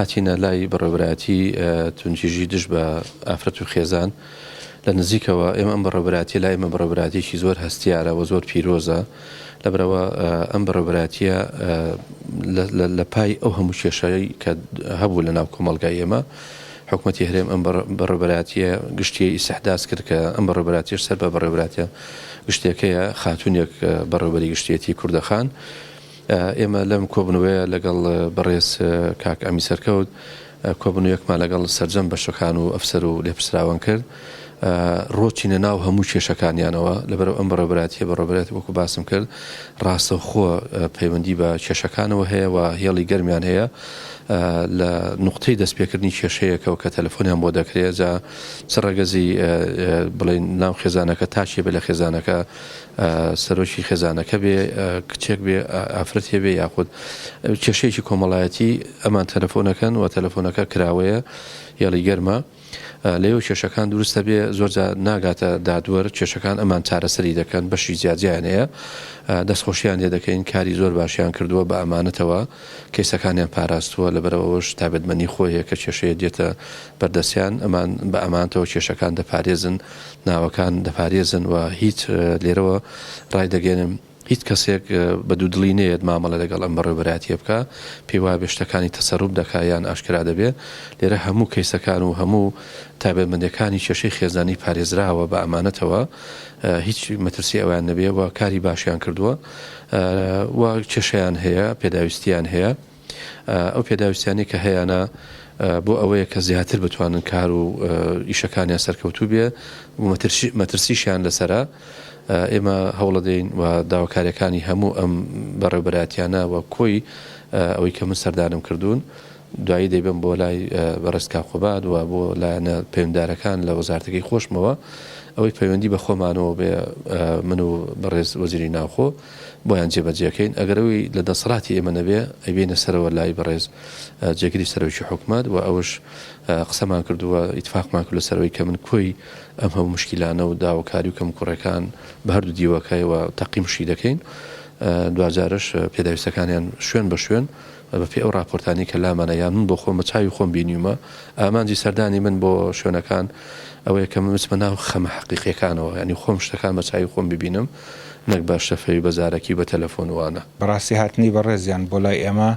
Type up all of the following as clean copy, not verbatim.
هاتینە لای بەڕێوەبەرایەتی توندتیژی دژ بە ئافرەت و خێزان لە نزیکەوە، ئێمە ئەم بەڕێوەبەرایەتیە لای ئێمە بەڕێوەبەرایەتیەکی زۆر هەستیارە و زۆر پیرۆزە، لەبەرئەوە ئەم بەڕێوەبەرایەتیە لە پای ئەو هەموو کێشەی کە هەبوو لە ناو کۆمەڵگای ئێمە حکومەتی هەرێم ئەم بەڕێوەبەرایەتیە گشتیەی ئیستحداس کرد کە ئەم بەڕێوەبەرایەتیەش سەر بە بەڕێوەبەرایەتیە گشتیەکەیە خاتوونێک بەڕێوەبەری گشتیەتی کوردەخان ئێمە لەم کۆبوونەوەیە لەگەڵ بەڕێز کاک ئەمی سەرکەوت کۆبوونەوەیەکمان لەگەڵ سەرجەم بەشەکان و ئەفسەر و لێپرسراوان کرد ڕۆچینە ناو هەموو کێشەکانیانەوە لەبەرئەو ئەم بەڕێوەبەرایەتیە بەڕێوەبەرایەتی وەکو باسم کرد ڕاستەوخۆ پەیوەندی بە کێشەکانەوە هەیە و هێڵی گەرمیان هەیە لە نوقتەی دەستپێکردنی کێشەیەکەوە کە تەلەفۆنیان بۆ دەکرێت جا چ ڕەگەزی بڵێن ناو خێزانەکە تاکێ بێ لە خێزانەکە سەرۆکی خێزانەکە بێ کچێک بێ ئافرەتێ بێ یاخود کێشەیەکی کۆمەڵایەتی ئەمان تەلەفۆنەکەن و تەلەفۆنەکە کراوەیە هێڵی گەرمە لەوێ کێشەکان دروست دەبێ زۆر جار ناگاتە دادوەر کێشەکان ئەمان چارەسەری دەکەن بەشی جیاجیان هەیە دەستخۆشیان لێ دەکەین کاری زۆر باشیان کردووە بە ئەمانەتەوە کەیسەکانیان پاراستووە لەبەرئەوەش تایبەتمەنی خۆی هەیە کە کێشەیە دێتە بەردەستیان ئەمان بە ئەمانەتەوە کێشەکان دەپارێزن ناوەکان دەپارێزن و هیچ لێرەوە ڕایدەگەێنم هیچ کەسێک بە دوودڵی نەیەت مامەڵە لەگەڵ ئەم بەڕێوەبەرایەتیە بکا پێی وابێ شتەکانی تەسەروب دەکا یان ئاشکرا دەبێ لێرە هەموو کەیسەکان و هەموو تایبەتمەندیەکانی کێشەی خێزانی پارێزراوە بە ئەمانەتەوە هیچ مەترسی ئەویان نەبێ و کاری باشیان کردووە و کێشەیان هەیە پێداویستیان هەیە. ئەو پێداویستیانەی کە هەیانە بۆ ئەوەیە کە زیاتر بتوانن کار و ئیشەکانیان سەرکەوتوو بێ و مەترسیشیان لەسەرە ئێمە هەوڵەدەین و داواکاریەکانی هەموو ئەم بەڕێوبەرایەتیانە و کۆی ئەوەی کە من سەردانم کردوون دوایی دەیبەم بۆ لای بەڕێز کاک قوباد و بۆ لایەنە پەیوەندیدارەکان لە وەزارەتەکەی خۆشمەوە ئەوەی پەیوەندی بە خۆمانەوە بێ من و بەڕێز وەزیری ناوخۆ بۆیان جێبەجێکەین ئەگەر ئەوی لە دەسەڵاتی ئێمە نەبێ ئەیبەینە سەرەوە لای بەڕێز جێگری سەرۆکی حکومەت و ئەوش قسەمان کردووە ئیتفاقمان کرد لەسەر ئەوەی کە من کۆی ئەم هەموو مشکیلانە و داواکاری و کەموکوڕیەکان بە هەردوو دیوەکەی و تەقیمشی دەکەین دواجارش پێداویستەکانیان شوێن بە شوێن بەپێی ئەو ڕاپۆرتانەی کە لامانە یان من بۆ خۆم بە چاوی خۆم بینیومە، ئامانجی سەردانی من بۆ شوێنەکان ئەوەیە کە من بچمە ناو خەمە حەقیقیەکانەوە، یانی خۆم شتەکان بە چاوی خۆم ببینم نەک بە شەفەوی بە زارەکی و بە تەلەفۆن و وانە. بەڕاستی هاتنی بەڕێزیان بۆ لای ئێمە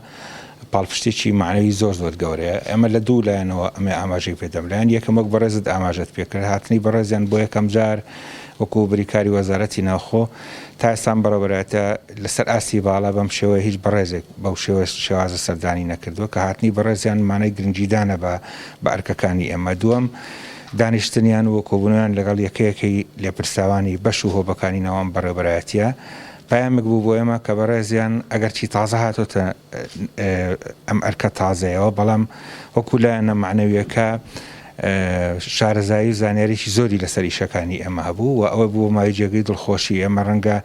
پاڵپشتێکی مەعنەوی زۆر زۆر گەورەیە، ئێمە لە دوو لایەنەوە ئەمەی ئاماژەی پێدەم، لایەنی یەکەم وەک بەڕێزت ئاماژەت پێکرد هاتنی بەڕێزیان بۆ یەکەم جار وەکو بریکاری وەزارەتی ناوخۆ تا ئێستا ئەم بەڕێوەبەرایەتە لەسەر ئاستی باڵا بەم شێوەیە هیچ بەڕێزێک بەو شێوە شێوازە سەردانی نەکردووە کە هاتنی بەڕێزیان مانای گرنگیدانە بە بە ئەرکەکانی ئێمە دووەم دانیشتنیان و کۆبوونەوەیان لەگەڵ یەکە یەکەی لێپرسراوانی بەش و هۆبەکانی ناو ئەم بەڕێوەبەرایەتیە پەیامێک بوو بۆ ئێمە کە بەڕێزیان ئەگەرچی تازە هاتۆتە ئەم ئەرکە تازەیەوە بەڵام وەکو لایەنە مەعنەویەکە شارەزایی و زانیاریی زۆری لەسەر ئیشەکانی ئێمە هەبوو و ئەوە بووە مایەی جێگەی دڵخۆشی ئێمە ڕەنگە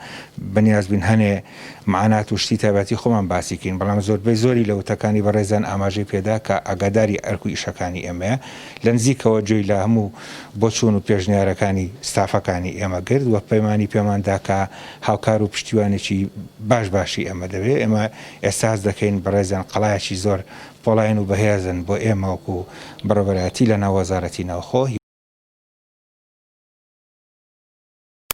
بەنیاز بین هەنێ مەعانات و شتی تایبەتی خۆمان باسی کەین بەڵام زۆربەی زۆری لە وتەکانی بەڕێزیان ئاماژەی پێدا کە ئاگاداری ئەرک و ئیشەکانی ئێمەیە لە نزیکەوە گوێی لە هەموو بۆچوون و پێشنیارەکانی ستافەکانی ئێمە گرت و پەیمانی پێمان دا کە هاوکار و پشتیوانێکی باش باشی ئێمە دەبێت ئێمە ئێستا هەست دەکەین بەڕێزیان قەڵایەکی زۆر پۆڵاین و بەهێزن بۆ ئێمە وەکو بەڕێوەبەرایەتی لە ناو وەزارەتی ناوخۆ.